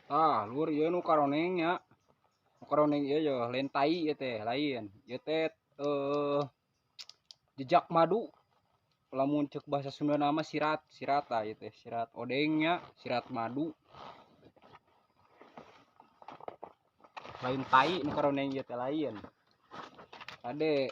Tah, lur ieu nu karoneng nya. Nu karoneng ieu ye lain tai ieu teh, lain. Ieu teh jejak madu. Lamun cek bahasa Sunda nama sirat, sirat tah ieu teh, sirat odeng nya, sirat madu. Lain tai nu karoneng ieu teh lain. Kade.